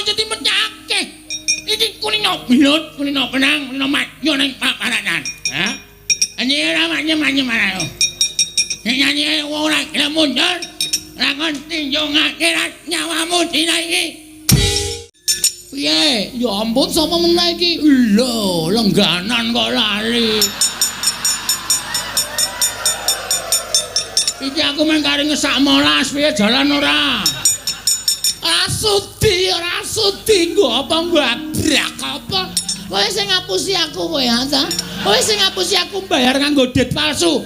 aja dimecake. Iki kulino belut, kulino benang, kulino madya ning paparanan. Ha? Anyi ora manyem-manyem ae. Nek nyanyi wong ora gelem mundur, lakon tinjung akhirat nyawamu dina iki. Piye? Ya ampun sapa meneh iki? Lho, lengganan kok lali. Iki aku mung kari ngesak molas, piye jalan ora? Ora sudi, ora sudi nggo apa ngabrak apa? Kowe sing ngapusi aku kowe, ha ta? Kowe sing ngapusi aku bayar nganggo dit palsu.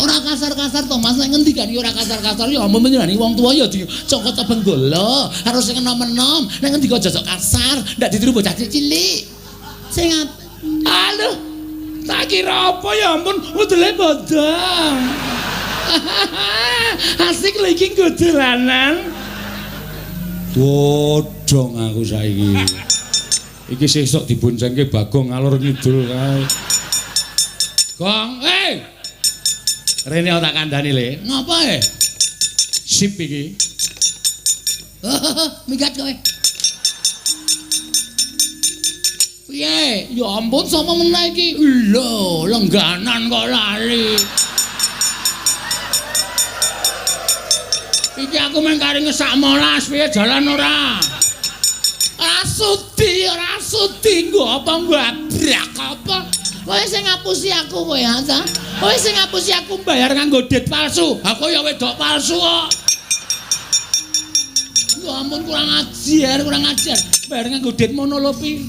Ora kasar-kasar to, Mas. Nek ngendikan ora kasar-kasar ya ampun menjenani wong tuwa ya dicokot benggala, harus sing enom-enom. Nek ngendika aja kasar, ndak ditiru bocah cilik. Sing aduh, tak kira apa ya ampun, udele bodong. Asik lho iki nggo dolanan. Bodong aku saiki. Iki sesuk diboncengke Bagong ngalor ngidul kae. Gong, eh. Rene tak kandhani le. Ngapa e? Sip iki. Minggat kowe. Piye? Ya ampun sapa meneh iki? Lho, lengganan kok lali. Iki aku mung kari ngesak molas, piye jalan ora? Ora sudi, ora sudi nggo apa ngabrak apa? Kowe sing ngapusi aku kowe, ha ta? Kowe sing ngapusi aku bayar nganggo dit palsu. Aku ya wedok palsu kok. Ya ampun kurang ajar, kurang ajar. Bayar nganggo dit monolopi.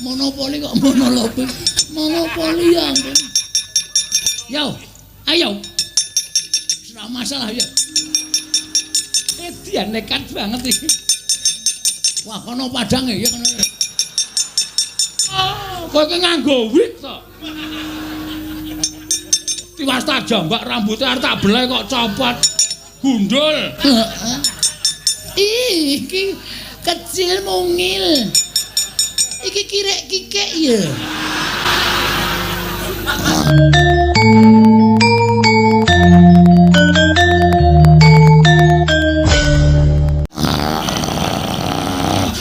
Monopoli kok monolopi. Monopoli ya ampun. Yo, ayo. Ora masalah ya. Edian nekat banget iki. Wah, kono padange ya kono. Oh, kowe iki nganggo wig to. Tiwas tak jambak rambute arep tak beleh kok copot. Gundul. Iki kecil mungil. Iki kirek kikek ya.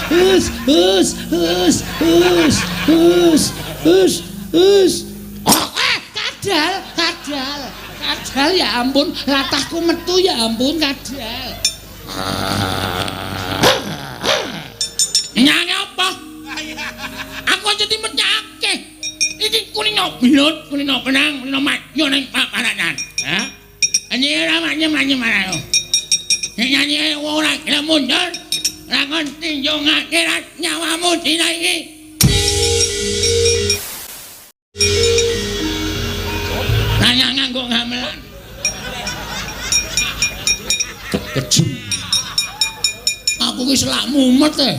Hus, hus, hus, hus, hus, hus, hus. Kadal, kadal, kadal ya ampun, latahku metu ya ampun kadal. Nyanyi apa? Aku aja dimecake. Iki kulino belut, kulino benang, kulino madya ning paparanan. Ha? Anyi ora manyem-manyem ae. Nek nyanyi wong ora gelem mundur, lakon tinjung akhirat nyawamu dina iki. Nanya nganggo gamelan. Kejem. Aku ki selak mumet e.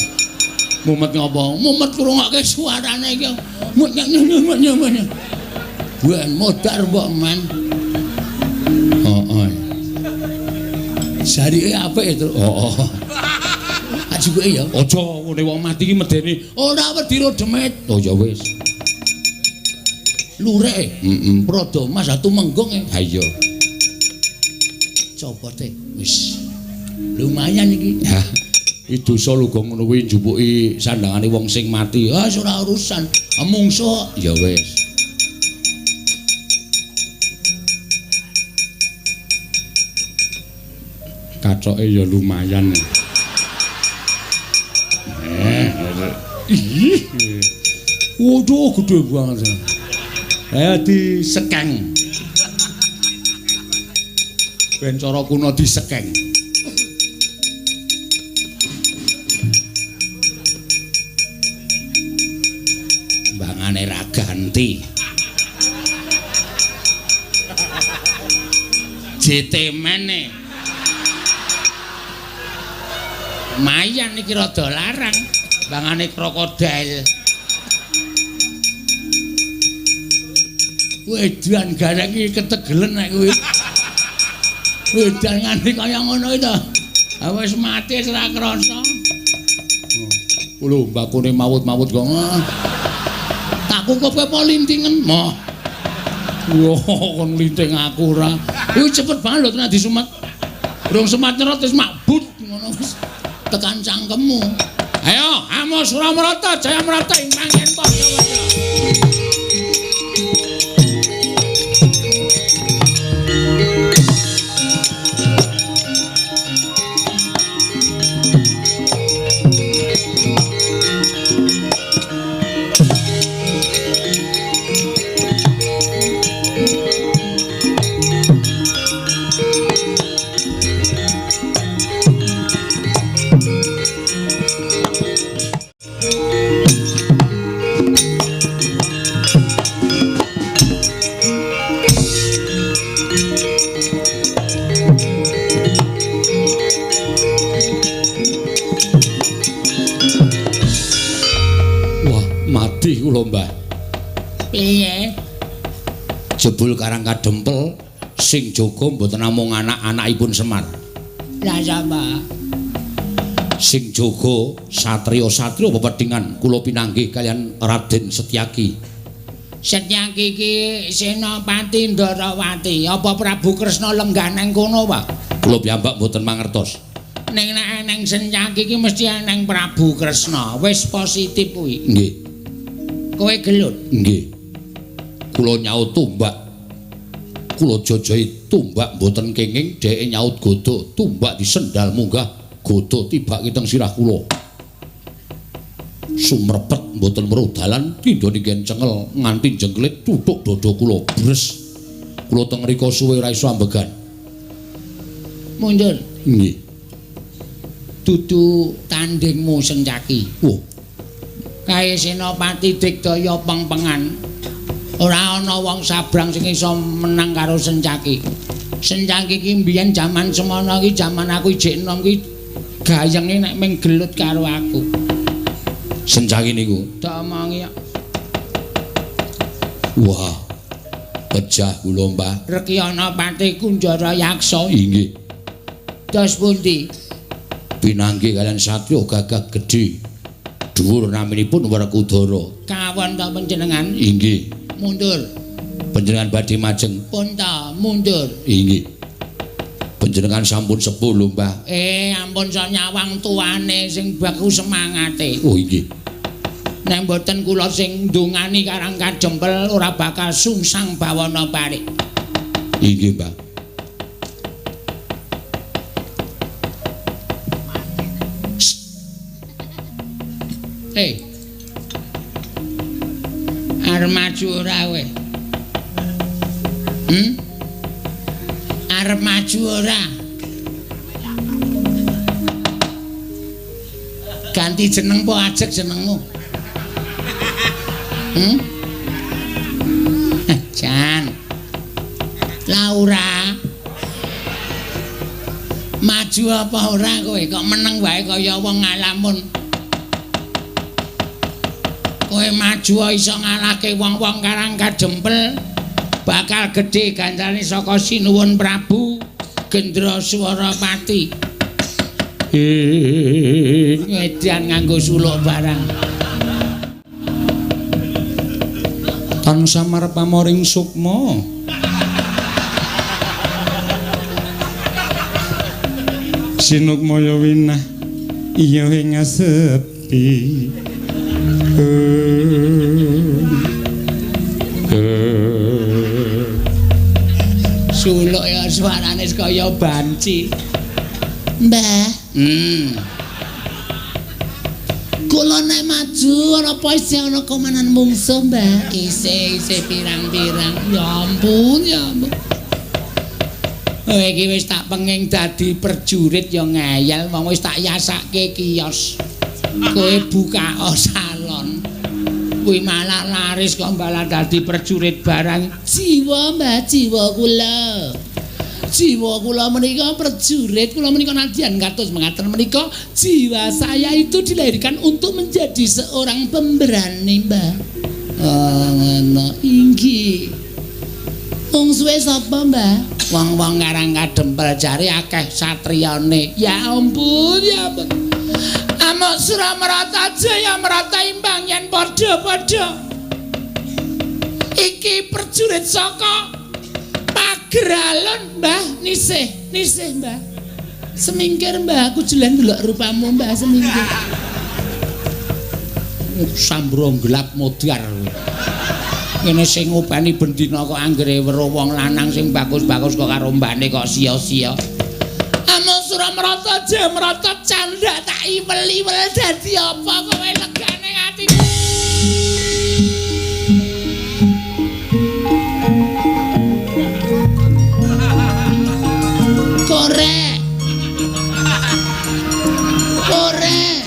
Mumet ngopo? Mumet krungokke suarane iki. Mut. Ben modar mbok men. Heeh. Jarike apik itu. Heeh. Ajuke ya. Aja ngene wong mati iki medeni. Ora wedi ro demit. Oh ya wis. Lurek. Heeh. Prada Mas Tumenggung e. Ha iya. Copote wis. Lumayan iki. Ha. Iki dosa lho gong ngono kuwi njupuki sandangane wong sing mati. Ah ora urusan. Mungsuh. Ya wis. Katoke ya lumayan. Ih. Waduh gede banget. Ayo disekeng. Ben cara kuno disekeng. Mbangane ra ganti. JT mene. Lumayan iki rada larang. Bangane krokodil. Wedan garek iki ketegelen nek kuwi. Wedan nganti kaya ngono iki to. Ha wis mati wis ora krasa. Lho mbakune mawut-mawut kok. Tak kukupke apa lintingen? Moh. Wah, kon linting aku ora. Kuwi cepet banget lho tenan disumet. Durung semat nyerot wis makbut ngono wis. Tekan cangkemmu. Ayo, Amo Suramarata, Jayamarata ing panggen padha-padha. Kula, Mbah. Piye? Jebul Karang Kadempel sing jaga mboten namung anak-anakipun Semar. Lah sapa? Sing jaga satriya-satriya pepedhingan kula pinanggih kaliyan Raden Setyaki. Setyaki iki Senopati Ndarawati. Apa Prabu Kresna lenggah nang kono, Pak? Kula piyambak mboten mangertos. Ning nek eneng Setyaki iki mesti eneng Prabu Kresna. Wis positif kuwi. Nggih. Kowe gelut? Nggih. Kula nyaut tombak. Kula jajahi tombak mboten kenging, dheke nyaut godha, tombak disendal munggah, godha tibake teng sirah kula. Sumrepet mboten weruh dalan, tindha ninggen cengel nganti jengklit tutuk dada kula. Bres. Kula teng mriku suwe ora iso ambegan. Mundur. Nggih. Dudu tandingmu Sencaki. Wah. Kae Senopati Digdaya pengpengan. Ora ana wong sabrang sing iso menang karo Sencaki. Sencaki iki mbiyen jaman semono iki jaman aku ijik enom iki gayenge nek ming gelut karo aku. Sencaki niku tak omongi. Wah. Pejah kula, Mbah. Rekyana Pati Kunjara Yaksa. Inggih. Dos pundi? Pinanggih kaliyan satriya gagah gedhe. Dhuwur naminipun Werkudara. Kawon ta panjenengan? Inggih. Mundur. Panjenengan badhe majeng. Pun ta, mundur. Inggih. Panjenengan sampun sepuh lho, Mbah. Ampun so nyawang tuane sing baku semangate. Oh, inggih. Nek mboten kula sing ndongani Karang Kadempel ora bakal sungsang bawana parik. Inggih, Mbah. Arep maju ora kowe? Arep maju ora? Ganti jeneng po ajeg jenengmu? Jan. Laura. Maju apa ora kowe? Kok meneng wae kaya wong ngalamun. Kowe maju iso ngalahke wong-wong Karang Kadempel, bakal gedhe ganjarane saka Sinuwun Prabu Gendra Swarapati. Ngedan nganggo suluk barang. Tan samar pamoring sukma. Sinukmaya winah iya ing sepi. Suluk ya suarane kaya banci. Mbah. Kula nek maju ana apa isih ana komanan mungsuh, Mbah? Isih pirang-pirang. Ya ampun, ya ampun. Kowe iki wis tak penging dadi prajurit ya ngeyel, wong wis tak yasake kios. Kowe buka salon. Kuwi malah laris kok malah dadi prajurit barang. Jiwa, Mbah, jiwa kula. Jiwa kula menika prajurit, kula menika nadyan kados mengaten menika jiwa saya itu dilahirkan untuk menjadi seorang pemberani, Mbah. Oh, ngono. Inggih. Mungsuhe sapa, Mbah? Wong-wong Karang Kadempel jare akeh satriyane. Ya ampun, ya ampun. Amok Suramarata Jayamarata imbang yen padha-padha. Iki prajurit saka Pageralon, Mbah, nisih, nisih, Mbah. Semingkir Mbah, aku jelen ndelok rupamu Mbah semingkir. Sambro gelap modar. Ngene sing ngopeni bendina kok anggere weruh wong lanang sing bagus-bagus kok karo mbane kok sia-sia. Amung Suramrata Jamrata candhak tak iwel-iwel dadi apa kowe legane atiku. Korek. Korek.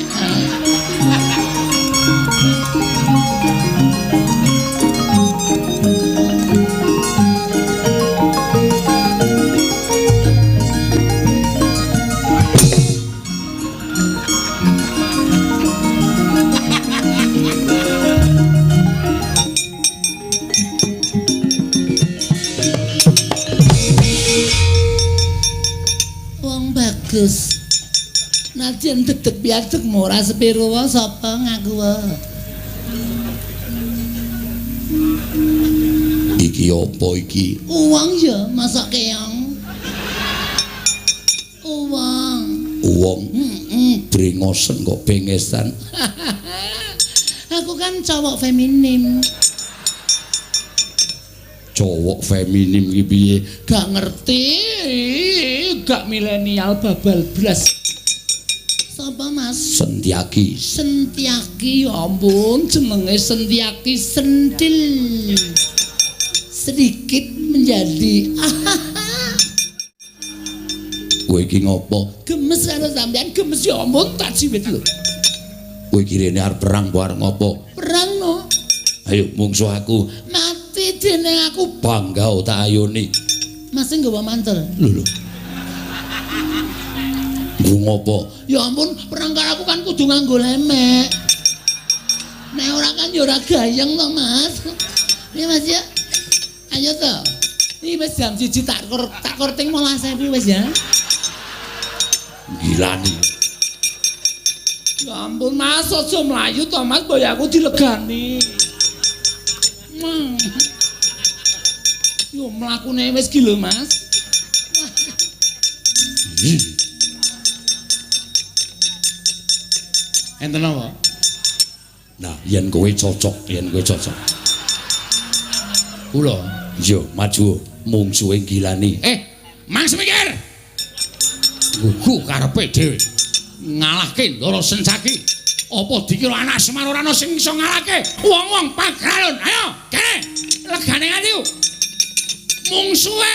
Wong bagus. Najan dedeg piadeg ora sepiro wae sapa ngaku wae. Iki apa iki? Uwong ya, masak keong. Uwong. Uwong. Heeh. Brengosen kok bengesan. Aku kan cowok feminim. Cowok feminim iki piye? Gak ngerti, gak milenial babal blas. Sapa Mas? Sentiaki. Sentiaki, ya ampun, jenenge Sentiaki sentil. Sedikit menjadi. Kowe iki ngopo? Gemes karo sampean, gemes ya ampun tak jiwit lho. Kowe iki rene arep perang apa arep ngopo? Perang no. Ayo mungsuh aku. Mati dene aku. Bangga tak ayoni. Mas sing nggawa mantel. Lho lho. Nggo ngopo? Ya ampun, perang karo aku kan kudu nganggo lemek. Nek ora kan ya ora gayeng to, Mas. Iya Mas ya. Ayo to. Iki wis jam 1 tak korting 15.000 wis ya. Gilani. Ya ampun Mas, aja mlayu to Mas, boy aku dilegani. Yo mlakune wis ki lho Mas. Enten apa? Nah, yen kowe cocok, yen kowe cocok. Kula, iya maju mungsuhe Gilani. Mang Semikir. Gugu karepe dhewe. Ngalahke Ndara Sencaki. Apa dikira anak Semar ora ana sing iso ngalahke? Wong-wong pagralon, ayo kene. Legane atiku. Mungsuhe.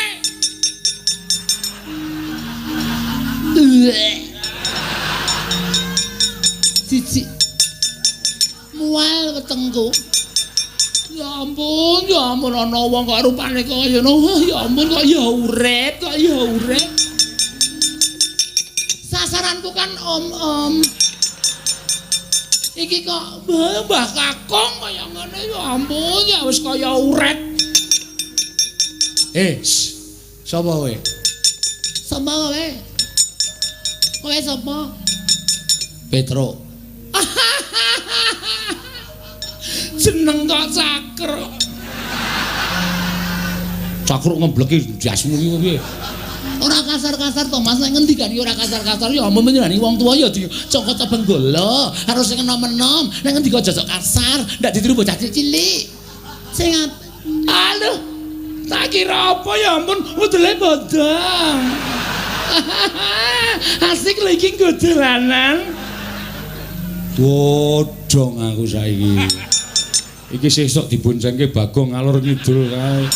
Siji. Mual wetengku. Ya ampun ana wong kok rupane kaya ngono. Ya ampun kok ya urip, kok ya urip. Sasaranku kan om-om. Iki kok Mbah Kakung kaya ngene ya ampun ya wis kaya uret. Sapa kowe? Sapa kowe? Kowe sapa? Petro. Jeneng kok Cakruk. Cakruk ngembleki ndasmu iki piye? Ora kasar-kasar to Mas, nek ngendikan ora kasar-kasar ya ampun nyenani wong tuwa ya dicokot benggala, harus sing enom-enom, nek ngendika aja kasar, ndak ditiru bocah cilik. Sing aduh, tak kira apa ya ampun, udele bodong. Asik lho iki nggo dolanan. Bodong aku saiki. Iki sesuk diboncengke Bagong ngalor ngidul kae.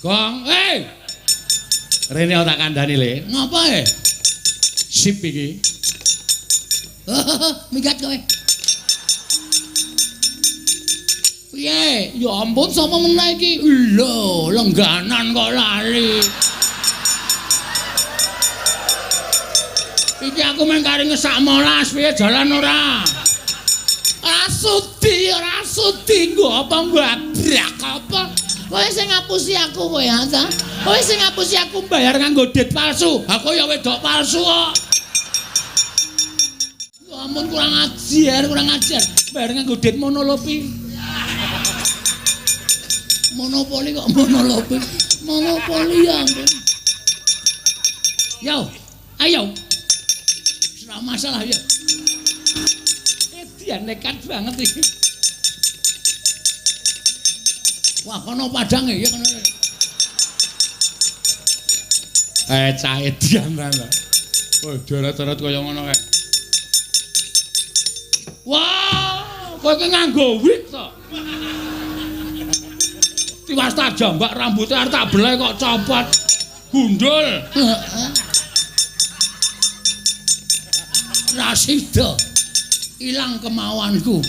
Gong, Rene tak kandhani le. Ngapa e? Sip iki. Minggat kowe. Piye? Ya ampun sapa meneh iki? Lho, lengganan kok lali. Iki aku mung kari ngesak molas piye jalan ora? Ora sudi, ora sudi nggo apa ngabrak apa? Kowe sing ngapusi aku kowe ya ta? Kowe sing ngapusi aku bayar nganggo dit palsu. Aku ya wedok palsu kok. Ya ampun kurang ajar, kurang ajar. Bayar nganggo dit monolopi. Monopoli kok monolopi. Monopoli ya ampun. Yo, Ayo. Ora masalah ya. Dia nekat banget iki. Wah, kono padange ya kono. Cah edian ta. Oh, deret-deret kaya ngono kae. Wah, kowe iki nganggo wig to. Tiwas tak jambak rambutnya arep tak beleh kok copot. Gundul. Heeh. Ra sida. Ilang kemauanku.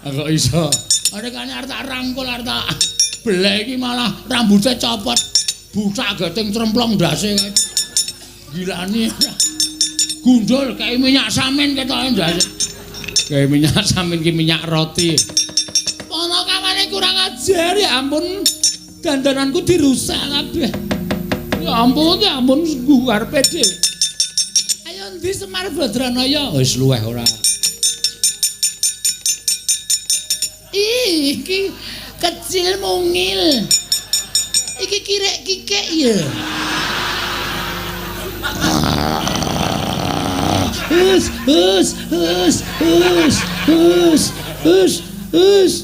Kok iso? Rekane arep tak rangkul arep tak beleh iki malah rambutnya copot. Bucak geting tremplong ndase kae. Gilani. Gundul kae minyak samin ketoke ndase. Kae minyak samin ki minyak roti. Ana kawane kurang ajar ya ampun. Dandananku dirusak kabeh. Ya ampun karepe dhewe. Ayo ndi Semar Badranaya? Wis luweh ora. Iki kecil mungil. Iki kirek kikek ya. Hus hus hus hus hus hus hus.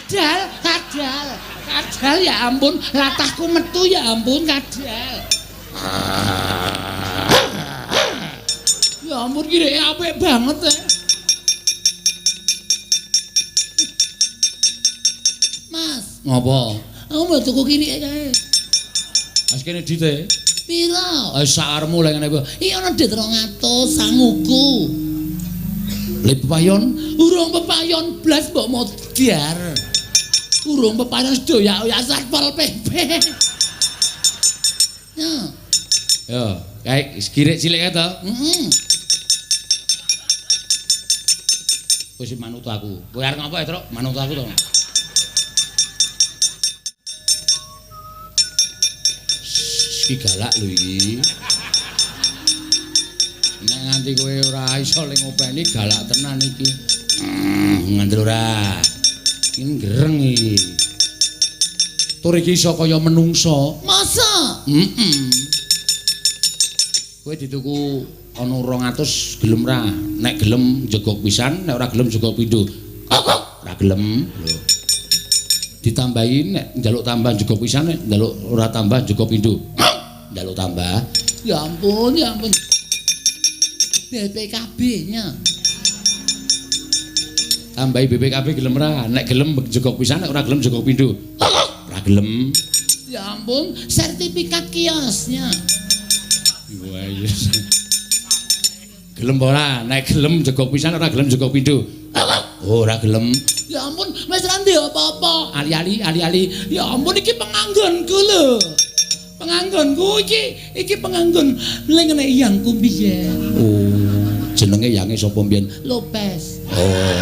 Kadal, kadal, kadal ya ampun, latahku metu ya ampun kadal. Ya ampun kireke apik banget ya. Mas, ngopo? Aku mau tuku kirike kae. Mas kene dite. Piro? Wis sakaremu lek ngene kuwi. Iki ana dit 200 sanguku. Le pepayon? Urung pepayon blas mbok modar. Urung pepayon sedoyak-oyak Satpol PP. Ya. Yo, kae kirik cilik kae to? Heeh. Kowe sing manut aku. Kowe arep ngopo, Truk? Manut aku to. Iki galak lho iki. Nek nganti kowe ora iso le ngopeni galak tenan iki. Nganti ora. Iki gereng iki. Tur iki iso kaya menungso. Masa? Heeh. Kowe dituku ana 200 gelem ra? Nek gelem jegok pisan, nek ora gelem jegok pindho. Ora gelem. Lho. Ditambahi nek njaluk tambah jegok pisan, nek njaluk ora tambah jegok pindho. Njaluk tambah. Ya ampun, ya ampun. BPKB-nya. Tambahi BPKB gelem ra? Nek gelem jegok pisan, nek ora gelem jegok pindho. Ora gelem. Ya ampun, sertifikat kiosnya. Wah, iya. Gelem ora? Nek gelem jegok pisan, ora gelem jegok pindho. Oh, ora gelem. Ya ampun, wis ra ndek apa-apa. Ali-ali, ali-ali. Ya ampun iki penganggonku lho. Penganggonku iki penganggon lengene yangku mbiyen. Oh, jenenge yange sapa mbiyen? Lopez. Oh.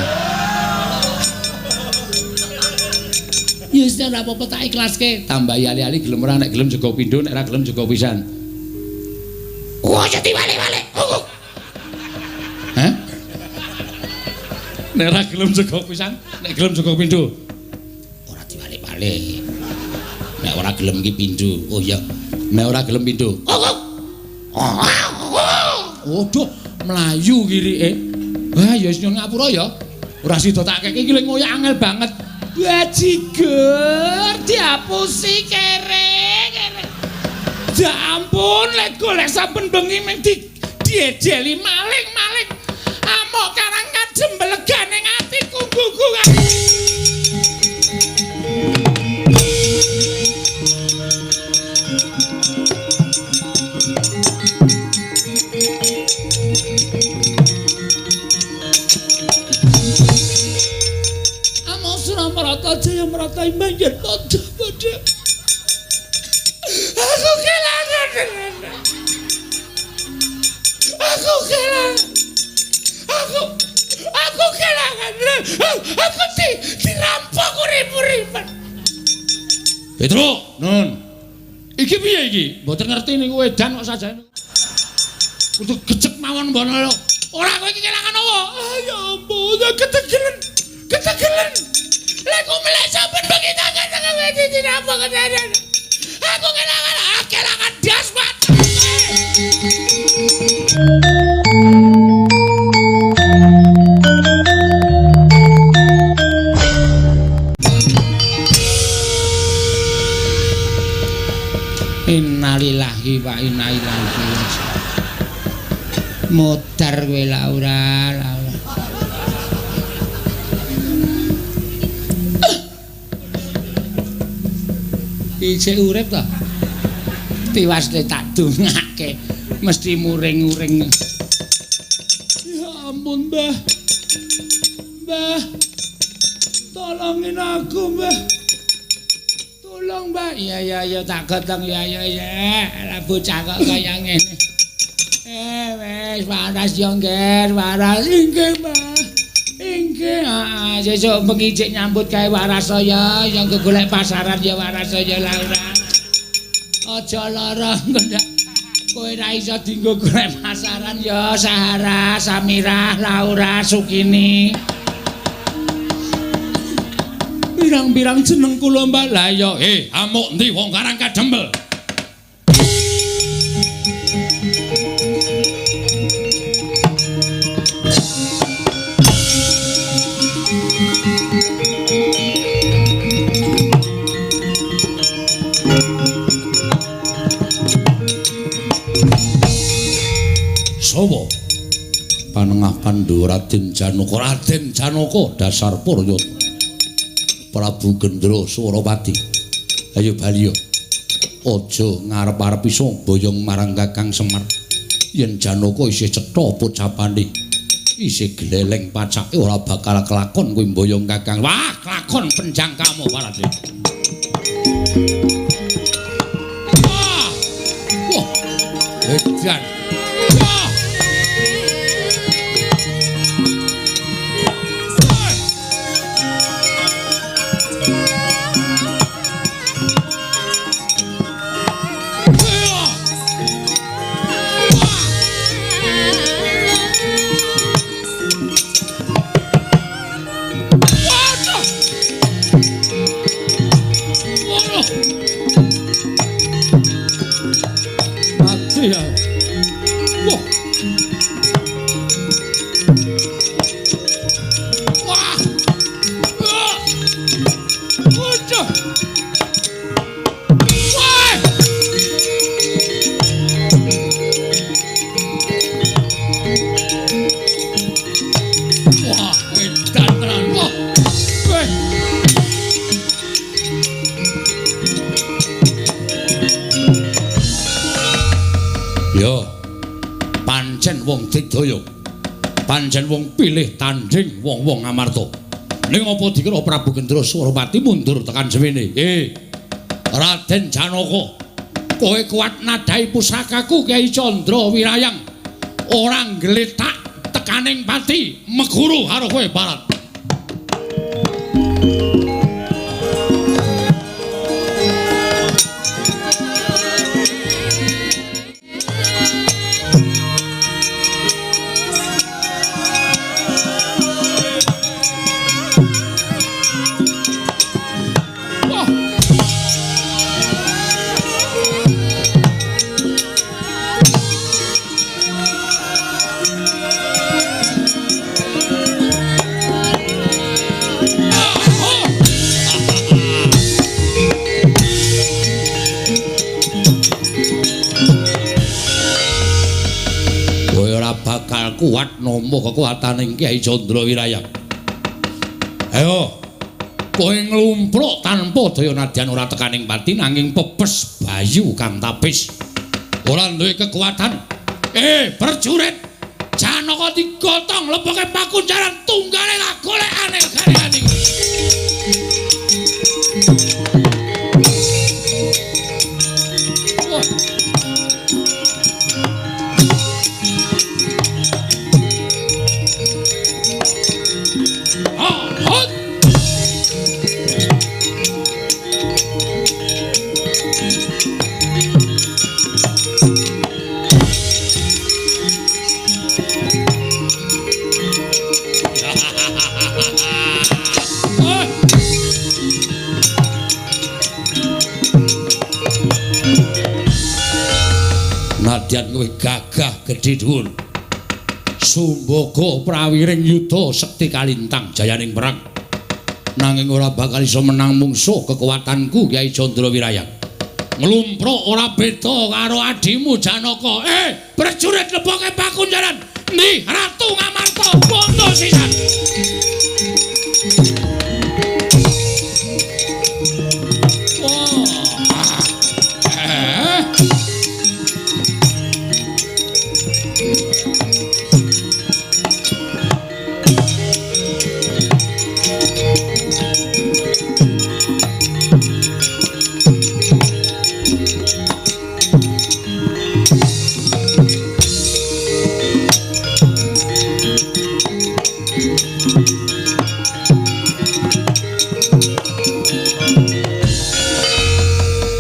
Ya wis ora apa-apa tak ikhlaske. Tambahi ali-ali gelem ora? Nek gelem jegok pindho, nek ora gelem jegok pisan. Wah, jadi wale-wale. Hah? Nek ora gelem jegok pisan, nek gelem jegok pindho. Ora diwalik-walik. Nek ora gelem iki pindho. Oh iya. Nek ora gelem pindho. Waduh, mlayu kirike. Wah, ya wis nyuwun ngapura ya. Ora sida tak keke iki lek ngoyak angel banget. Bajigur diapusi kere kere. Ya ampun, lek golek saben bengi mung diejeli maling-maling. Amok karang kadem belegane atiku gugu. Amok Suramarata Jaya Marata imbanjen padha padha. Aku kelangan. Aku kelangan. Aku kelangan. Aku dirampok urip-uripan. Petro, nun. Iki piye iki? Mboten ngerti niku edan kok sajane. Kudu gecek mawon mbono lho. Ora kowe iki kelangan apa? Ya ampun, ketegelen. Ketegelen. Lek ku melek saben bengi tangan tangan dirampok. Aku kelangan, kelangan das, Pak. Modar kowe Laura, Laura. Isih urip to? Tiwas le tak dongake mesti muring-uring. Ya ampun, Mbah. Mbah. Tolongin aku, Mbah. Tolong, Mbah. Iya iya iya tak gotong ya ya ya. Lah bocah kok kaya ngene. Wis waras yo, Ngger, waras. Inggih, Mbah. Inggih, heeh, sesuk bengi cek nyambut gawe waras saya, yang golek pasaran ya waras saya Laura. Aja lara ndak. Kowe ra iso dienggo golek pasaran ya Sahara, Samirah, Laura, Sukini. Pirang-pirang jeneng kula Mbak. Lah ya, amuk ndi wong Karang Kadempel? Sopo? Panengah Pandhawa Raden Janaka. Raden Janaka dasar Puryata. Prabu Gendra Surapati. Ayo bali. Aja ngarep-arep iso boyong marang Kakang Semar. Yen Janaka isih cetha pocapane, isih gleleng pacake ora bakal kelakon kuwi mboyong Kakang. Wah, kelakon penjangkamu Raden. Wah. Wah. Edan. Wong digdaya, pancen wong pilih tanding wong-wong Amarta. Ning apa dikira Prabu Gendra Surapati mundur tekan semene? Raden Janaka, kowe kuat nadai pusakaku Kyai Candra Wirayang. Ora nggletak tekaning pati meguru karo kowe Barat. Kuat nampa kekuatane Kyai Candra Wirayang. Ayo, kowe nglumpruk tanpa daya nadyan ora tekaning pati nanging pepes bayu kang tapis. Ora duwe kekuatan. Prajurit, Janaka digotong leboke pakunjaran tunggale lah golekane garwane. Nadyan kowe gagah gedhe dhuwur. Sumbaga prawiring yuda sekti kalintang jayaning perang. Nanging ora bakal iso menang mungsuh kekuatanku Kyai Candra Wirayang. Nglumpruk ora beda karo adimu Janaka. Prajurit leboke pakunjaran. Ndi Ratu Ngamarta bondo sisan.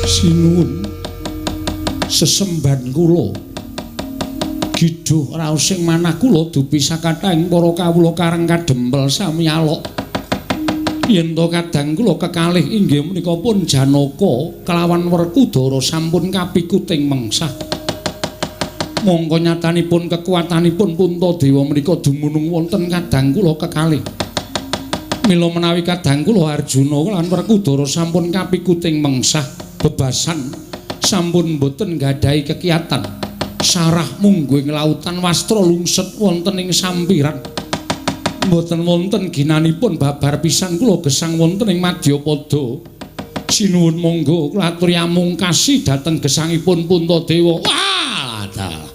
Sinuwun sesemban kula giduh raos sing manah kula dupi sakathahing para kawula karang kadempel sami alok. Yen to kadang kula kekalih inggih menika pun Janaka kelawan Werkudara sampun kapikuting mengsah. Mongko nyatanipun kekuatanipun Puntadewa menika dumunung wonten kadang kula kekalih. Mila menawi kadang kula Arjuna lan Werkudara sampun kapikuting mengsah bebasan sampun boten nggadahi kekiatan. Sarah mungguing lautan wastra lungset wonten ing sampiran. Mboten wonten ginanipun babar pisan kula gesang wonten ing madyapada. Sinuwun monggo kula aturi amungkasi dhateng gesangipun Puntadewa. Wah, dalah.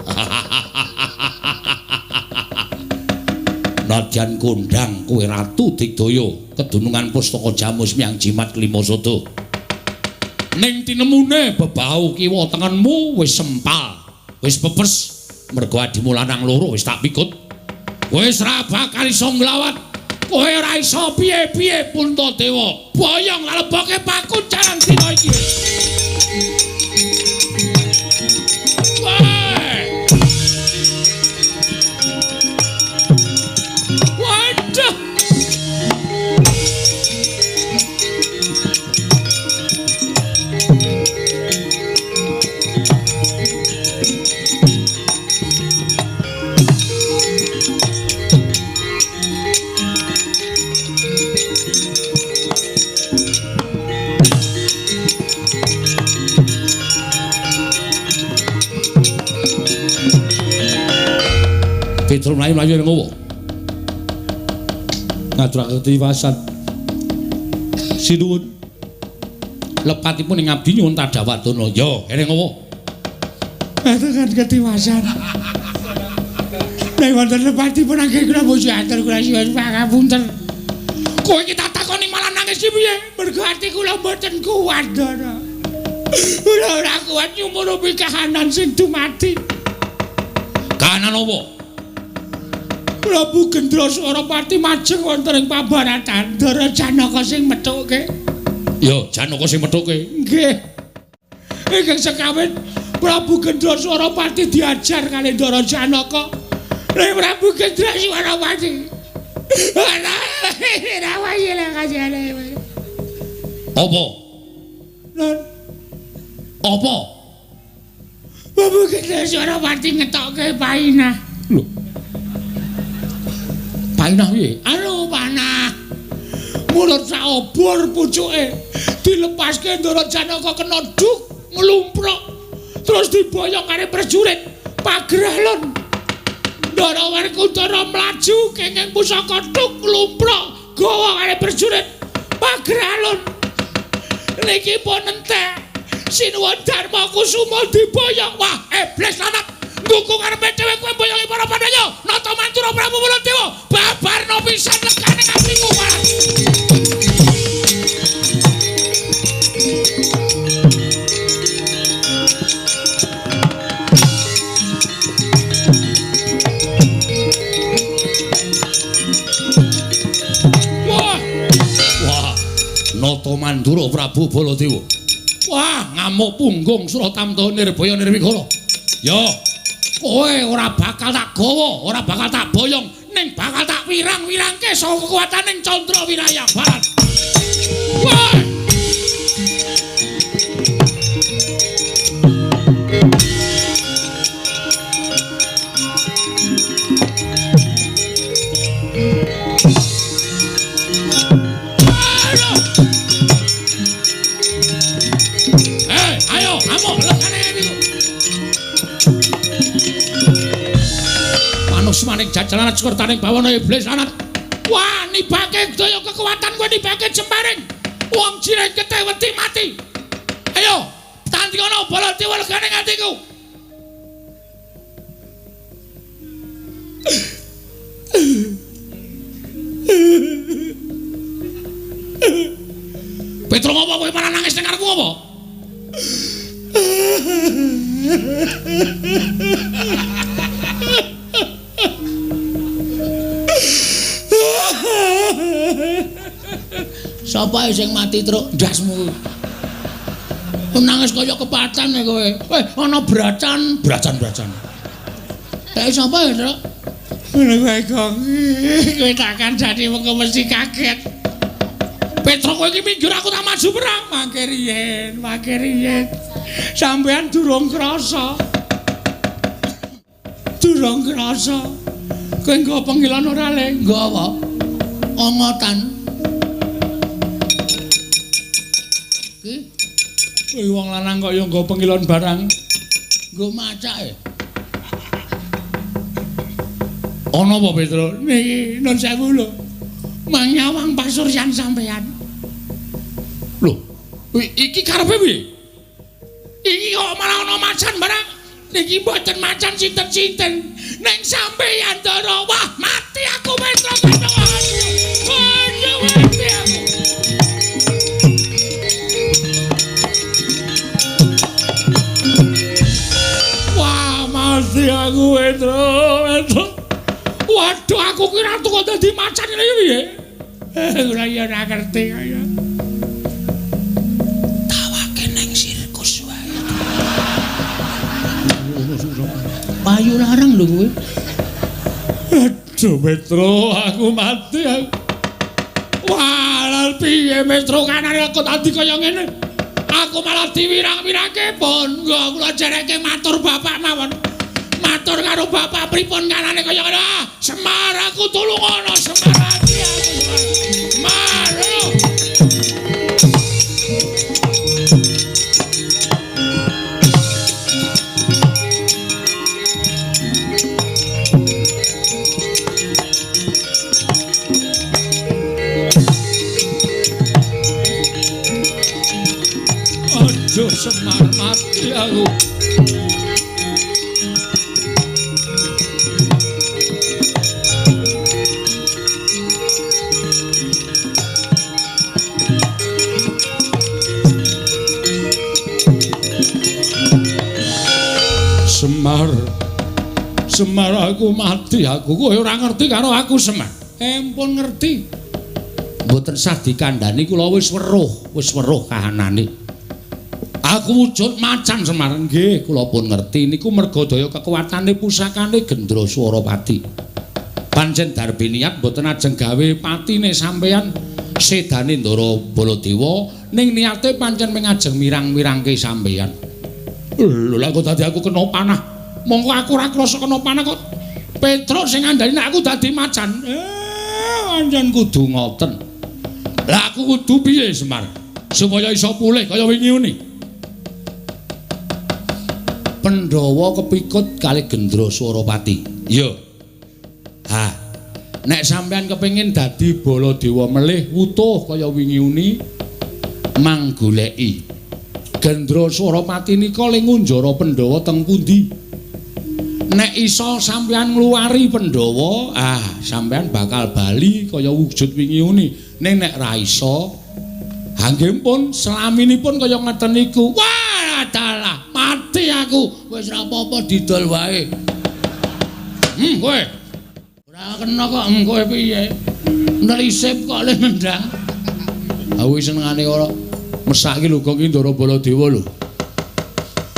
Nadyan kondhang kowe Ratu Digdaya kedunungan pustaka Jamus Miang Jimat Kelima Sada. Ning tinemune bebau kiwa tengenmu wis sempal, wis pepes mergo adimu lanang loro wis tak pikut. Wis ra bakal iso nglawat. Kowe ora iso piye-piye Puntadewa. Boyong leboke pakunjaran dina iki. Waduh. Petro mlayu-mlayu ning ngowo. Ngaturake tiwasan. Sinuwun. Lepatipun ing abdi nyuwun tadhawadana. Ya, kene ngowo. Ngaturake ketiwasan. Nek wonten lepatipun anggen kula muji atur kula suwun pangapunten. Kowe iki tak takoni malah nangis iki piye? Mergo ati kula mboten kuat, Ndara. Kula ora kuat nyumurupi kahanan sing dumadi. Kahanan apa? Prabu Gendraswarapati majeng wonten ing pabaratan. Ndara Janaka sing methuke. Ya, Janaka sing methuke. Nggih. Ingkang sekawin Prabu Gendraswarapati diajar kali Ndara Janaka. Nek Prabu Gendraswarapati. Apa? Non. Apa? Prabu Gendraswarapati ngetokke painah. Lho. Painah piye? Anu panah. Mulut saobor pucuke dilepaske Ndara Janaka kena duk nglumpruk. Terus diboyong karo prajurit Pageralon. Ndara Werkudara mlaju kenging pusaka duk nglumpruk gawa karo prajurit Pageralon. Niki pun entek. Sinuwun Darma Kusuma diboyong. Wah, iblis lanat. Dukung karepe dhewe kowe boyongi para Pandhawa. Nata Mantura Prabu Baladewa babarno pisan lekane atiku waras. Wah. Wah, Nata Mandura Prabu Baladewa. Wah, ngamuk punggung Suratamta Nirbaya Nirwikara. Ya, kowe ora bakal tak gawa, ora bakal tak boyong, ning bakal tak wirang-wirangke saka kekuataning Candra Wiraya Barat. Wah! Ayo, Kusmaning jajalan sekertaning bawana iblis lanat. Wah, nibake daya kekuatan kowe nibake jembaring. Wong jireng getih wedi mati. Ayo, tandingono Baladewa legane atiku. Petro ngopo kowe malah nangis ning ngarepku apa? Sapa sing mati, Truk? Ndasmu. Nangis kaya kepatan ya kowe. Weh, ana bracan, bracan-bracan. Tek sapa ya, Truk? Ngono kowe kok. Kowe tak kandhani mengko mesti kaget. Petro kowe iki minggir aku tak maju perang. Mangke riyen, mangke riyen. Sampeyan durung krasa. Durung krasa. Kowe nggo pengilon ora le? Nggo apa? Ongotan. Ki kowe wong lanang kok ya nggo pengilon barang. Nggo macake. Ana apa, Petro? Niki nun sewu lho. Manyawang pasuryan sampeyan. Lho, iki karepe piye? Iki kok malah ana macan barang. Niki mboten macan sinten-sinten. Ning sampeyan Ndara. Wah, mati aku Petro. Aduh, mati aku. Wah, mati aku Petro, Petro. Waduh, aku kira kok dadi macan ngene iki piye? Ora ya ora ngerti kaya. Tawake ning sirkus wae. Payu larang lho kowe. Aduh, Petro, aku mati aku. Wah, lha piye Petro kanane aku dadi kaya ngene? Aku malah diwirang-wirangke pon. Nggo kula jereke matur bapak mawon. Matur karo bapak pripun kanane kaya ngene. Semar aku tulungono, Semar ati aku. Semar. Aduh, Semar mati aku. Semar, Semar aku mati aku. Kowe ora ngerti karo aku Semar. Empun ngerti. Mboten sah dikandhani kula wis weruh kahanane. Aku wujud macan Semar. Nggih, kula pun ngerti niku merga daya kekuatane pusakane Gendra Swarapati. Pancen darbe niat mboten ajeng gawe patine sampeyan sedane Ndara Baladewa ning niate pancen mung ajeng mirang-mirangke sampeyan. Lho, lha kok dadi aku kena panah. Mongko aku ora krasa kena panah kok. Petruk sing ngandhani nek aku dadi macan. Pancen kudu ngoten. Lah aku kudu piye Semar? Supaya iso pulih kaya wingi uni. Pandhawa kepikut kali Gendra Swarapati. Iya. Ha. Nek sampeyan kepengin dadi Baladewa melih wutuh kaya wingi uni, mang goleki Gendra Swarapati nika le ngunjara Pandhawa teng pundi? Nek iso sampeyan ngluwari Pandhawa, ah sampeyan bakal bali kaya wujud wingi uni. Ning nek ra iso, ha nggih pun selaminipun kaya ngeten niku. Wah, dalah, mati aku. Wis ra apa-apa didol wae. Kowe. Ora kena kok kowe piye? Nelisip kok le nendang. Aku senengane ora mesake lho kok iki Ndara Baladewa lho.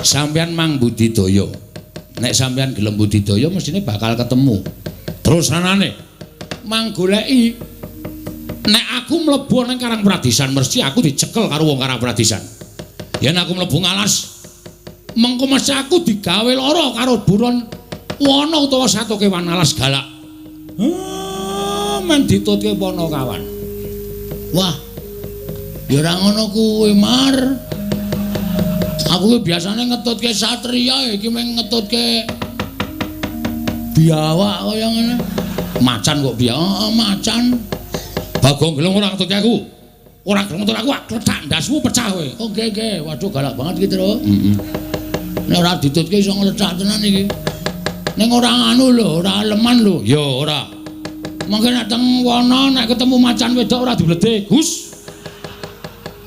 Sampeyan mang budidaya. Nek sampeyan gelem budidaya mestine bakal ketemu. Terus anane mang goleki. Nek aku mlebu nang Karang Pradisan mesti aku dicekel karo wong Karang Pradisan. Yen aku mlebu ngalas mengko mesti aku digawe lara karo buron wana utawa satu kewan alas galak. Men ditutke Panakawan. Wah. Ya ora ngono kuwi, Mar. Aku ki biasane ngetutke satria, iki mung ngetutke Biawak kaya ngene. Macan kok biawak, macan. Bagong gelem ora ngetutke aku. Ora gelem ngetut aku, kletak ndasmu pecah kowe. Oh nggih nggih, waduh galak banget iki, Tru. Heeh. Nek ora ditutke iso nglecak tenan iki. Ning ora anu lho, ora leman lho. Ya ora. Mangke nek teng wana nek ketemu macan wedok ora dibledek. Gus.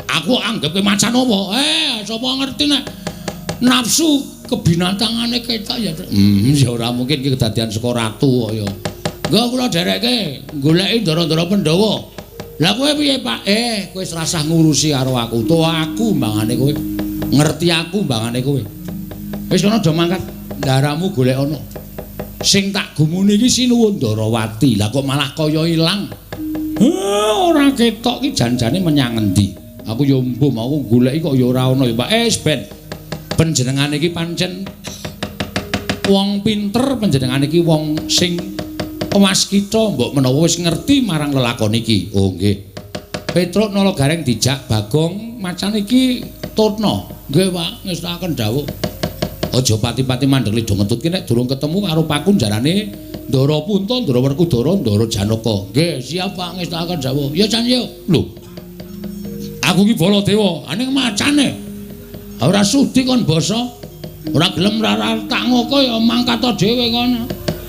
Aku anggapke macan apa? Sapa ngerti nek nafsu kebinatangane ketok ya, Tru. Ya ora mungkin iki kedadian saka ratu kok ya. Nggih kula dherekke goleki ndara-ndara Pandhawa. Lah kowe piye, Pak? Kowe wis rasah ngurusi karo aku. To aku mbangane kowe. Ngerti aku mbangane kowe. Wis kono do mangkat ndaramu golek ana. Sing tak gumuni iki Sinuwun Ndarawati. Lah kok malah kaya ilang. Ora ketok iki janjane menyang endi? Aku ya mbuh mau goleki kok ya ora ana ya, Pak. Wis ben. Panjenengane iki pancen wong pinter, panjenengane iki wong sing waskita, mbok menawa wis ngerti marang lelakon iki. Oh nggih. Petruk Nala Gareng dijak Bagong macan iki tutna. Nggih, Pak, ngestakaken dawuh. Aja pati-pati mandeg lido ngetutke nek durung ketemu karo pakunjarane Ndara Punta, Ndara Werkudara, Ndara Janaka. Nggih, siap Pak, ngestakaken dawuh. Ya Chan yo. Lho. Aku ki Baladewa, aning macane. Ora sudi kon basa. Ora gelem ora tak ngoko ya mangkat dhewe kono.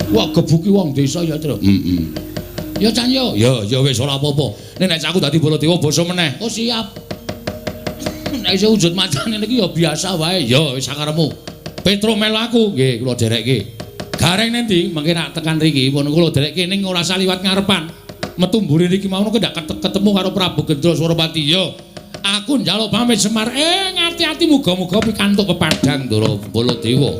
Wah, gebuki wong desa ya, Tru. Heeh. Ya Chan yo. Ya, ya wis ora apa-apa. Nek nek aku dadi Baladewa basa meneh. Oh siap. Nek iso wujud macane niki ya biasa wae. Ya wis sakarepmu. Petruk melu aku, nggih kula dherekke. Gareng nendi? Mengke nek tekan riki pun kula dherekke ning ora saliwat ngarepan. Metu mburi riki mau ndak ketemu karo Prabu Gendra Surapati. Ya, aku njaluk pamit Semar. Ngati-ati muga-muga pikantuk pepadang Ndara Baladewa.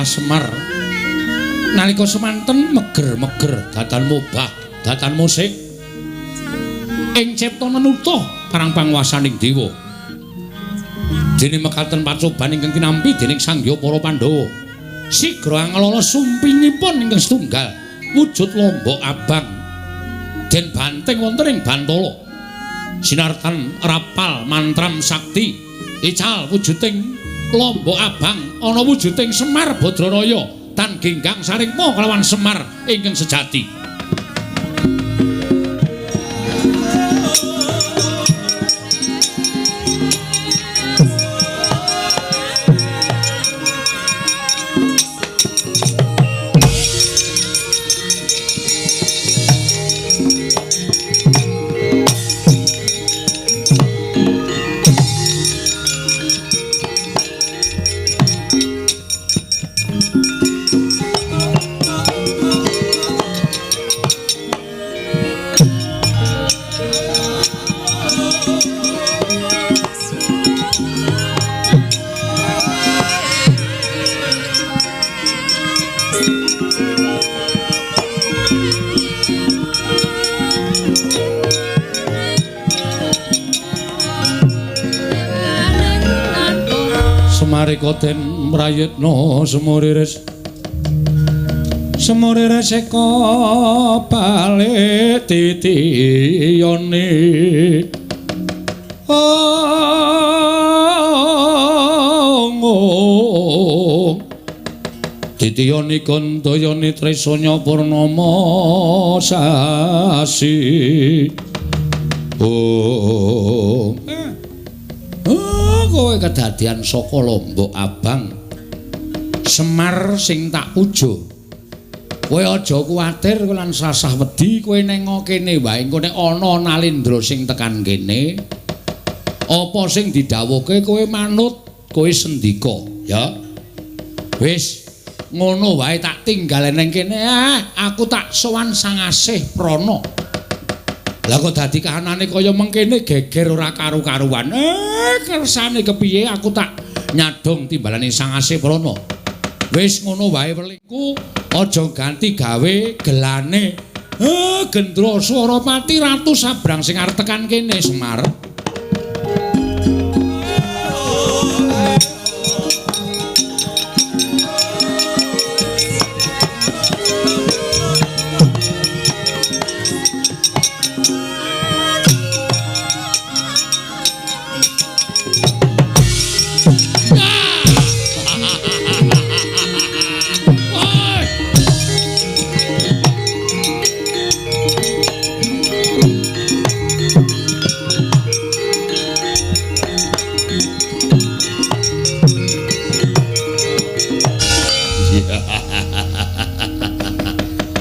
Semar nalika semanten meger-meger datan mubah datan musik ing cipta menutuh parang panguwasaning dewa dene mekaten pacoban ingkang tinampi dening Sang Hyang para Pandhawa sigra anglala sumpingipun ingkang setunggal wujud lombok abang den banting wonten ing bantala sinartan rapal mantram sakti ical wujuding lombok abang ana wujuding Semar Badraraya tan genggang saringma kelawan Semar ingkang sejati. Semarika den prayitna semuriris semuriris eka balik titiyane ong titiyane kandayane tresanya purnama sasi ong. Kowe kedadian saka lombok abang Semar sing tak puja. Kowe aja kuwatir lan sasah wedi, kowe neng kene wae engko nek ana Nalendra sing tekan kene apa sing didhawuhke kowe manut, kowe sendika ya. Wis ngono wae tak tinggal neng kene, aku tak sowan Sang Asih Prana. Lah kok dadi kahanane kaya mengkene geger ora karu-karuan. Kersane kepiye aku tak nyadong timbalane Sang Asih Prana. Wis ngono wae welingku, aja ganti gawe gelane. Gendra Swarapati Ratu Sabrang sing arep tekan kene Semar.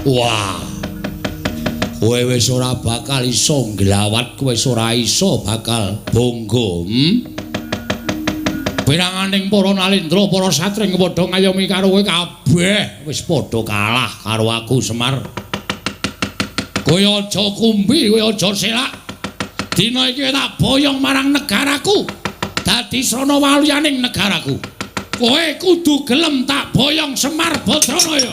Wah. Kowe wis ora bakal iso nglawat, kowe wis ora iso bakal bangga. Piranganing para nalendra, para satring padha ngayomi karo kowe kabeh wis padha kalah karo aku Semar. Kowe aja kumbi, kowe aja selak. Dina iki tak boyong marang negaraku. Dadi srana waluyaning negaraku. Kowe kudu gelem tak boyong Semar Badranaya.